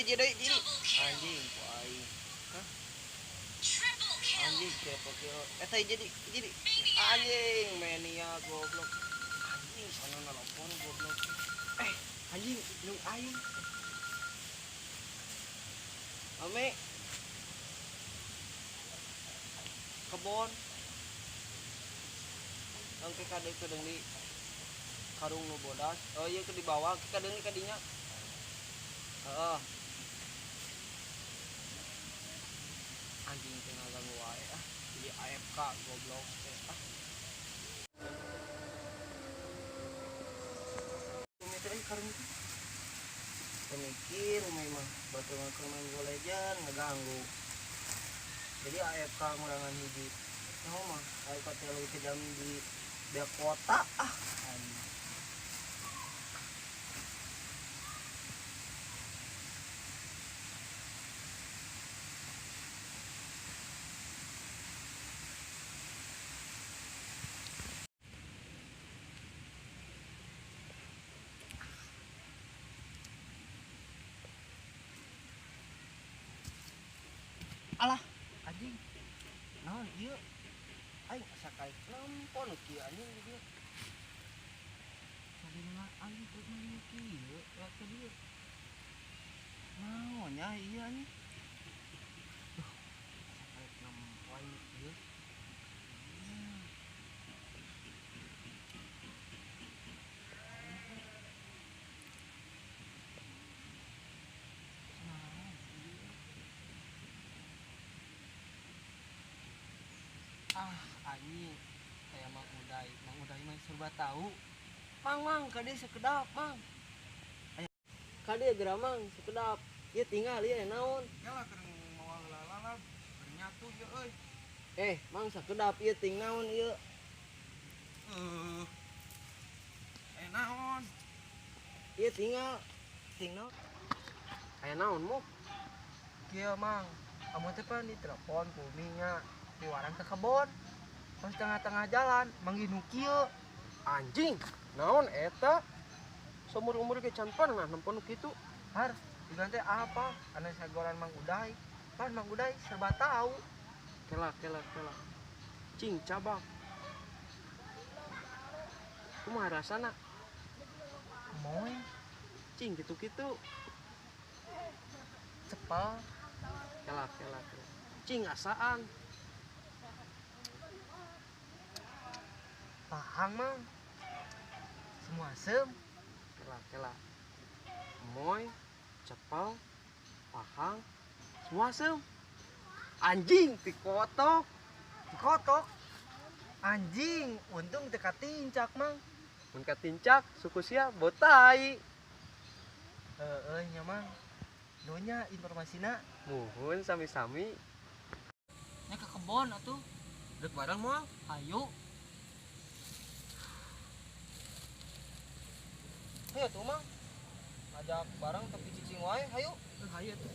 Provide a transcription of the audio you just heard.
Jadi anjing ku aing. Hah? Anjing triple kill. Eta jadi anjing mania goblok. Anjing sana nelpon goblok. Anjing nu aing. Ame kebon. Engke kade kedeung di karung nu bodas. Oh iya ke di bawah, ke kadeung ka dinya. Heeh. Anjing teh ngaganggu wae ah. Jadi AFK goblok teh ah. Teh karung itu. Pemikir mah batur keur main Mobile Legend ngaganggu. Jadi AFK ngurangan hiji. Nyaho mah AFK teh leuwih kejam di bea kota ah. Anjing. Alah, anjing. Naon ieu? Aing asa kaik lempon kieu anjing di dieu. Sabina anjing teu meuli kieu, ya teh dieu. Naon nya ieu anjing? Duh, asa kaik lempon ieu. Ah, anjing. Kayak Mang Uday. Mang Uday mah serba tahu. Mang, mang, kade sekedap, mang. Aya. Kade geura mang sekedap. Ieu tinggal ieu naon? Yalah keur moal lalala, keur nyatu ieu euy. Mang sakedap ieu ting naon ieu? Naon? Ieu tinggal ting naon? Aya naon mu? Kieu mang, amun teh pan ditelepon ku nya. Diwarang ke kebon. Pas tengah-tengah jalan manggih nu kieu. Anjing, naon eta? Seumur-umur ge can pernah nempon nu kitu. Har, digan teh apa? Anu sagoran Mang Uday. Pan Mang Uday serba tahu. Kela kela kela. Cing cabak. Kumaha rasana? Moy. Cing kitu-kitu. Cepal. Kela kela kela. Cing asaan. Pahang mang, semua asem. Kela kela. Moy, cepal, pahang, semua asem. Anjing dikotok. Dikotok. Anjing, untung teu katincak mang. Mun katincak suku sia botai. Heeh nya mang. Nunya informasina. Muhun sami-sami. Nya ke kebon atuh. Dek bareng moal? Hayu. Hayu tuh mang. Ngajak bareng tapi cicing wae, hayu. Hayu atuh.